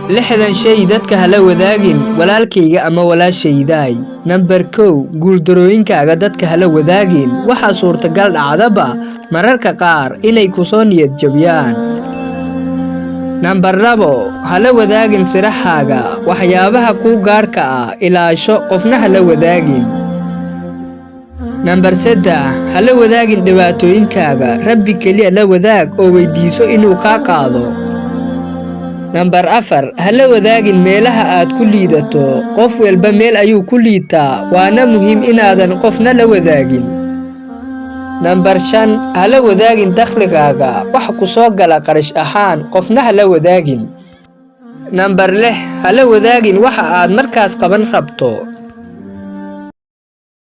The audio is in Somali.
60 shay dadka hala wadaagin, walaalkayga ama walaashaydaay. Nambar 1, guuldarooyinkaaga dadka hala wadaagin. Waxaa suurtagal dhacdaba mararka qaar inay ku soo niyad jabiyaan. Nambar 2, hala wadaagin siraxaaga. Waxyaabaha kuu gaarka ah ilaasho, qofna hala wadaagin. Nambar 3, hala wadaagin dhibaatooyinkaaga. Rabbi keliya la wadaag oo weydiiso inuu kaa qaado. Nambar 4, hala wadaagin meelaha aad ku liidato. Qof walba meel ayuu ku liitaa, waana muhiim inaadan qofna la wadaagin. Nambar 5, hala wadaagin dakhligaaga. Wax ku soo gala qarash ahaan qofna hala wadaagin. Nambar 6, hala wadaagin waxa aad markaas qaban rabto.